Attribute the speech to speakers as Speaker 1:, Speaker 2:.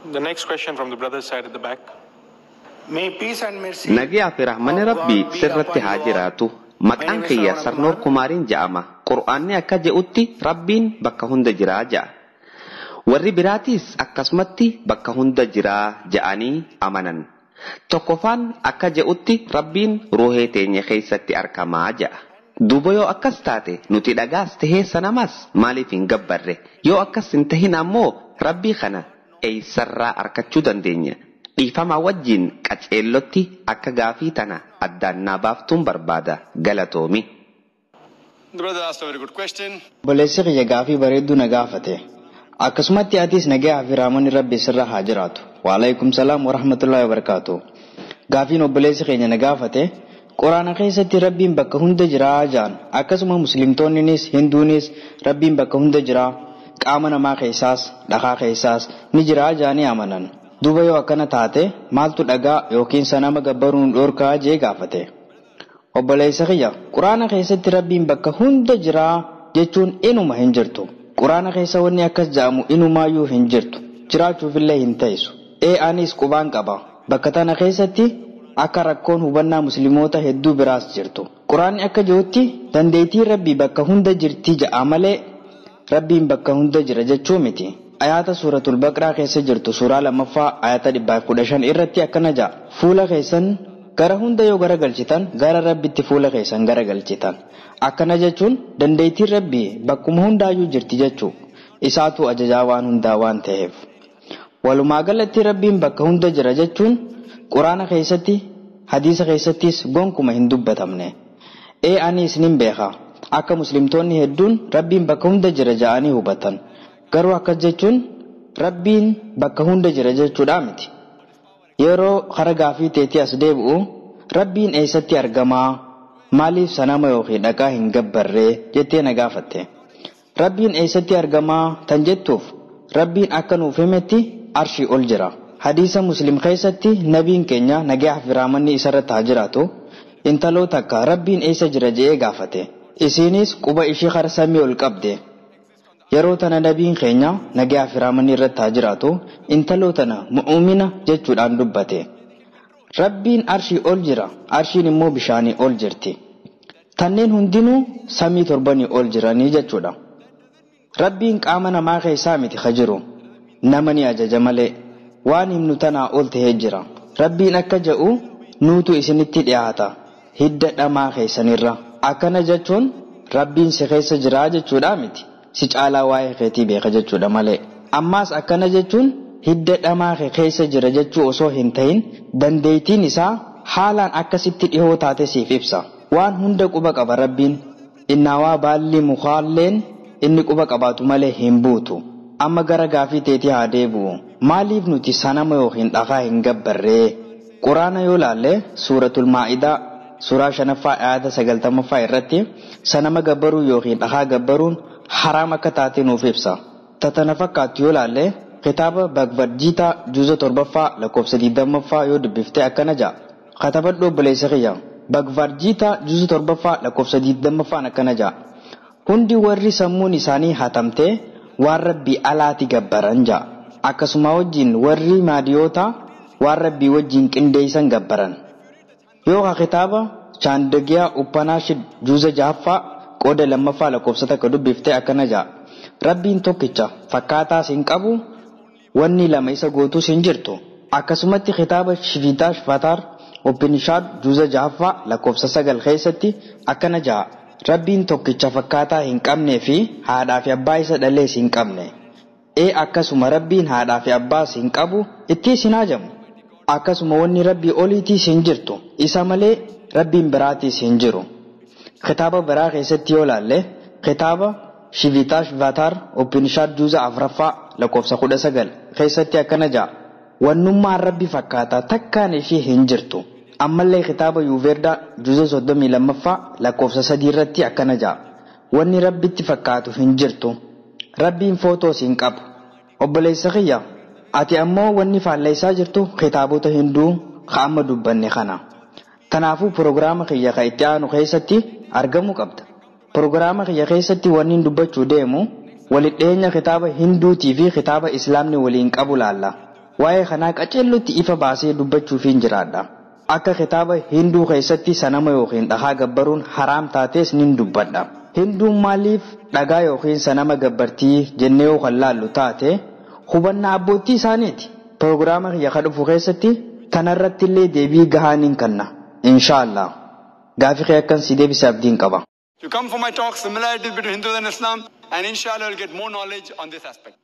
Speaker 1: The next question from the brother's side at the back.
Speaker 2: May peace and mercy
Speaker 3: Nagaa fi rahmanni
Speaker 2: of
Speaker 3: Rabbii
Speaker 2: God be
Speaker 3: sirratti
Speaker 2: upon
Speaker 3: haa
Speaker 2: you all.
Speaker 3: Jiraatu.
Speaker 2: My
Speaker 3: Maqaan
Speaker 2: name is
Speaker 3: kiyya
Speaker 2: Shravan
Speaker 3: Sarnoor
Speaker 2: Kumar.
Speaker 3: Kumaariin ja'ama. Qur'aanni akka je'utti Rabbiin bakka hunda jiraa ja'a. Warri biraatiis akkasumatti bakka hunda jiraa ja'anii amanan. Tokkoffaan akka je'utti Rabbiin ruuhee teenya keessatti argamaa ja'a. Duuba yoo akkas taate nuti dhagaas tahee sanamas maaliif hin gabbarre? Yoo akkas hin tahin ammoo Rabbii kana eessarraa arkachuu dandeenya? Dhiifama wajjin qaceellotti akka gaafii tana addaan naa baaftuun barbaada. Galatoomi.
Speaker 4: The brother asked a very good question.
Speaker 5: Obboleessi kiyya gaafii bareedduu na gaafate. Akkasumatti atis nagaa fi rahmanni Rabbi sirra haa jiraatu. Waalaikum salaam wa rahmatullahi wa barakaatu. Gaafiin obboleessi keenya na gaafate, Quraana keessatti Rabbiin bakka hunda jiraa jaan, akkasuma muslimtoonnis hinduunis Rabbiin bakka hunda jiraa, qaama namaa keessaas dhakaa keessaas ni jiraa jaanii amanan. Duuba yoo akkana taate maaltu dhagaa yookiin sanama gabbaruun dhorkaa jee gaafate. Obboleessa kiyya, Quraana keessatti Rabbiin bakka hunda jiraa jechuun inuma hin jirtu. Quraana keessa wanni akkas ja'amu inumaayyuu hin jirtu. Jiraachuufillee hin ta'isu. Ee, anis qubaan qaba. Bakka tana keessatti akka rakkoon hubannaa musliimoota hedduu biraas jirtu. Quraanni akka jirutti dandeettiin Rabbii bakka hunda jirti ja'a malee Rabbiin bakka hunda jira jechuu miti. Ayaata Suuratul Baqraa keessa jirtu, suuraa lammaffaa, ayata 115 irratti akkana ja'a. Fuula keessan gara hunda yoo garagalchitan, gara Rabbitti fuula keessan garagalchitan. Akkana jechuun dandeettiin Rabbii bakkuma hundaayyuu jirti jechuu. Isaatu ajajaa waan hundaa waan ta'eef. Walumaa galatti Rabbiin bakka hunda jira jechuun Quraana keessatti, hadiisa keessattis gonkuma hin dubbatamne. Ee, anis nin beeka. Akka muslimtoonni hedduun Rabbiin bakka hunda jira ja'anii hubatan. Garuu akkas jechuun Rabbiin bakka hunda jira jechuudha miti. Yeroo kara gaafii teetii as deebi'u, Rabbiin eessatti argamaa? Maaliif sanama yookiin dhagaa hin gabbarree jettee na gaafatte. Rabbiin eessatti argamaa tan jettuuf, Rabbiin akka nuuf himetti arshii ol jira. Hadiisa Muslim keessatti nabiin keenya, nagaa fi rahmanni isarratti haa jiraatu, intaloo takka Rabbiin eessa jira je'ee gaafate. Isiinis quba ishii kara samii ol qabde. Yeroo tana nabiin keenya, nagaa fi rahmanni irratti haa jiraatu, intaloo tana mu'umina jechuudhaan dubbate. Rabbiin arshii ol jira, arshiin immoo bishaanii ol jirti. Tanneen hundinuu samii torbanii ol jiranii jechuudha. Rabbiin qaama namaa keessaa miti ka jiru. Nama ni ajaja malee. Waan himnu tanaa ol tahee jira. Rabbiin akka jedhu, nuutu isinitti dhiyaata. Hidda dhamaa keessanirra. Akkana jechuun Rabbiin si keessa jiraa jechuudha miti. Si caalaa waa'ee keetii beeka jechuudha malee. Ammaas akkana jechuun hidda dhamaa kee keessa jira jechuu osoo hin ta'in, dandeettiin isaa haalaan akkasitti dhihoo taate siif ibsa. Waan hunda quba qaba Rabbiin. Innaawaa baalli mukaalleen inni quba qabaatu malee hin buutu. Amma gara gaafii teetii haa deebi'u. Maaliif nuti sanama yookiin dhagaa hin gabbarree? Quraana yoo laalle, Suuratul Maa'idaa suuraa shanaffaa, ayata 90ffaa irratti sanama gabbaruu yookiin dhagaa gabbaruun haraam akka taate nuuf ibsa. Tatana fakkaattu yoo laalle, kitaaba Bhagavad Gita juuza torbaffaa, lakkoofsa 20ffaa yoo dubbiftee akkana ja'a. Katabadhu, obboleessa kiyya. Bhagavad Gita juuza torbaffaa, lakkoofsa 20ffaan akkana ja'a. Hundi warri sammuun isaanii hatamtee waan Rabbii alaati gabbaran ja'a. Akkasuma wajjin warri maadiyoota waan Rabbii wajjin qindeessan gabbaran. Yoo ka kitaaba Chaandagiyaa Upanishad juuza jahaffaa, qooda lammaffaa, lakkoofsa 1 dubbiftee akkana ja'a. Rabbiin tokkicha, fakkaataas hin qabu, wanni lama isa gootus hin jirtu. Akkasumatti kitaaba Shvetashvatara Upanishad juuza jahaffaa, lakkoofsa 9 keessatti akkana ja'a. Rabbiin tokkicha fakkaataa hin qabnee fi haadhaa fi abbaa isa dhalees hin qabne. Ee, akkasuma Rabbiin haadhaa fi abbaas hin qabu, ittiis hin hajamu. Akkasuma wanni Rabbii oliitiis hin jirtu. Isa malee Rabbiin biraatiis hin jiru. Kitaaba biraa keessatti yoo laalle, kitaaba Shvetashvatara Upanishad juuza afuraffaa, lakkoofsa 19 keessatti akkana ja'a. Wannummaan Rabbi fakkaata takkaan ishii hin jirtu. Ammallee kitaaba Ayurveedaa juuza 32ffaa, lakkoofsa 3 irratti akkana ja'a. Wanni Rabbitti fakkaatu hin jirtu. Rabbiin footoos hin qabu. Obboleessa kiyya, ati ammoo wanni faalleessaa jirtu kitaabota hinduu ka amma dubbanne kana. Kanaafuu proogiraama kiyya ka itti aanu keessatti argamuu qabda. Proogiraama kiyya keessatti wanni dubbachuu deemu walidheenya kitaaba hinduutii fi kitaaba islaamni waliin qabu laalla. Waa'ee kanaa qaceellotti ifa baasee dubbachuufiin jiraadha. Akka kitaaba Hinduu keessatti sanama yookiin dhagaa gabbaruun haraam taates nin dubbadha. Hinduun maaliif dhagaa yookiin sanama gabbartii jennee yoo kan laallu taate hubannaa abbootii isaaniiti. Piroogiraama kiyya ka dhufu keessatti tanarratti illee deebii gahaa nin kenna. Inshaallah. Gaafii kee akkan si deebise abdiin qaba.
Speaker 4: You come for my talk, similarities between Hindus and Islam, and inshallah you'll get more knowledge on this aspect.